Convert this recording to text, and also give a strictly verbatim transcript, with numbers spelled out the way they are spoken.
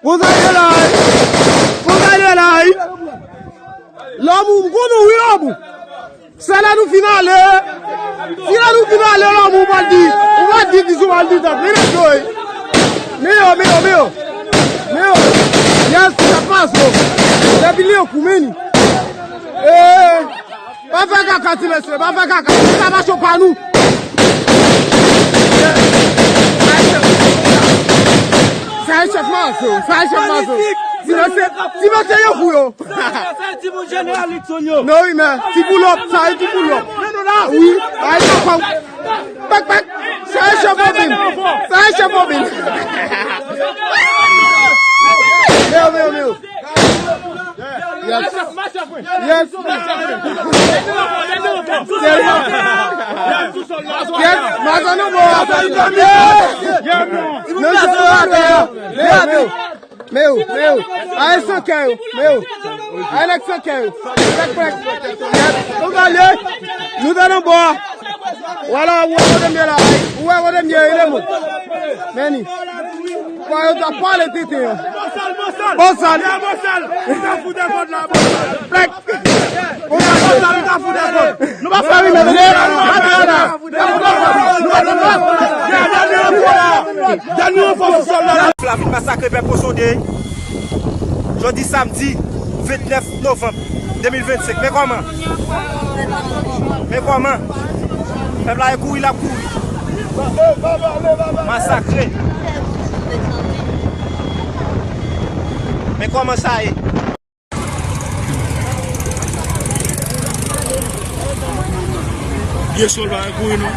Konsa ye la wi. Konsa ye la wi. Lanmou, m konnen wi lanmou. Se lè nou fin ale. Si lè nou fin ale lanmou, ou va di, ou va di ki sou mal di tèt. Men nèg yo wi. Men yo, men yo, men yo. Men yo. Yes, sa pas yo. Depi li an kou, men ni. Ee. Pa fè kaka, ti mesye, pa fè kaka. Ti sa mache pa nou. Sa e chèf maso, sa e chèf maso. Ti mesye, ti mesye yo fou yo. Sa e timoun jeneral Likson yo. Non, wi, men, ti boulòp, sa e ti boulòp. Wi, ay, sa pa. Pèk, pèk. Sa e chèf Bobin. Sa e chèf Bobin. Mèw, mèw, mèw. Yes. Yes. Yes. Mazan nou bon. Nou se bon atè a. Mèw, mèw. Mèw, mèw. Ay, san kè yo. Mèw. Ay, nèg san kè yo. Prèk, prèk. Yes. Nou ale. Nou te nan bò a. Wala, ou wè kote m ye la. Ou wè kote m ye, Filemon. Men ni. Kwa yo ta pale tete an. Bonsal, bonsal. Bonsal. Ou ta fout de kòd la, bonsal. Plèk. Bonsal, bonsal, ou ta fout de kòd. Nou pa fè rimè, tande? Atè la. Nou pa fè rimè. Dènye ranfò sou sòl la. La vin masakre pèp Osonde. Jodi samdi vennèf novanm de mil vennsenk. Men kòman? Men kòman? Pèp la e kouri l ap kouri. Masakre. Men kòman sa ye? Vye sòlda e kouri non.